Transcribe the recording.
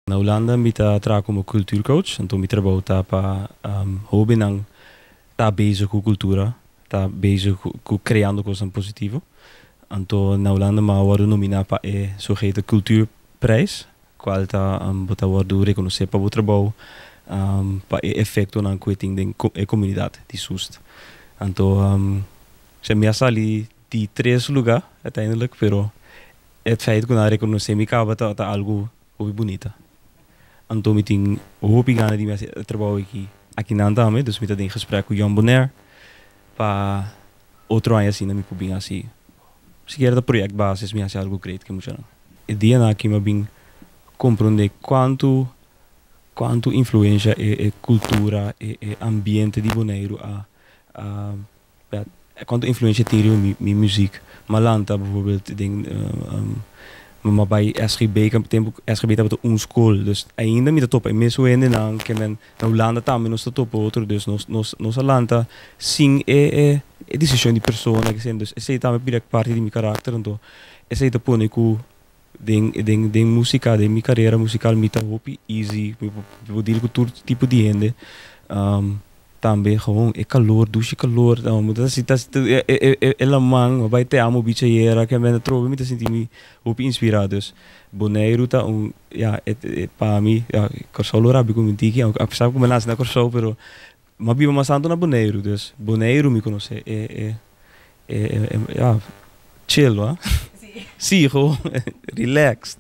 Na Hulanda mi ta traha komo cultuurcoach, anto mi trabou ta pa hóbennan ta bezig ku kultura, ta bezig ku kreando kosnan positivo. Anto na Hulanda mi a wòrdu nominá pa e zogeheten cultuurprijs, kual ta bo ta wòrdu rekonosé pa bo trabou, pa e efektonan ku e tin den e komunidat di Soest. Anto mi a sali di tres lugá uiteindelijk, pero het feit ku nan a rekonosé mi kaba ta algu hopi bunita. Anto mi tin hopi gana di mi hasi e trabou aki akinan tambe, dus mi ta den gesprek ku Jong Bonaire pa otro aña asina mi por bin hasi sikiera ta projectbasis mi hasi algu great ku e muchanan. E dianan aki mi a bin komprondé kuantu kuantu influensha e e kultura e e ambiente di Boneiru a a kuantu influensha tin riba mi mi muziek. Mi a lanta bijvoorbeeld den mi a bai SGB tempu ku SGB tabata un skol dus ainda mi ta topa e mesun hendenan ke men na Hulanda tambe nos ta topa otro dus nos nos nos a lanta sin e e e desishon di persona dus esei tambe bira parti di mi karakter anto esei ta pone ku den den den músika den mi karera musikal mi ta hopi easy mi por deal ku tur tipo di hende tambe gewoon e kalor dushi kalor e laman mi bai te amo bichi ayera ke men atrobe mi ta sinti mi hopi inspirá dus Boneiru ta un ya pa mi ya Kòrsou lo rabia ku mi tiki apesar ku mi a nase na Kòrsou pero mi a biba mas tantu na Boneiru dus Boneiru mi konosé e e e ya chill wak si gewoon relaxed.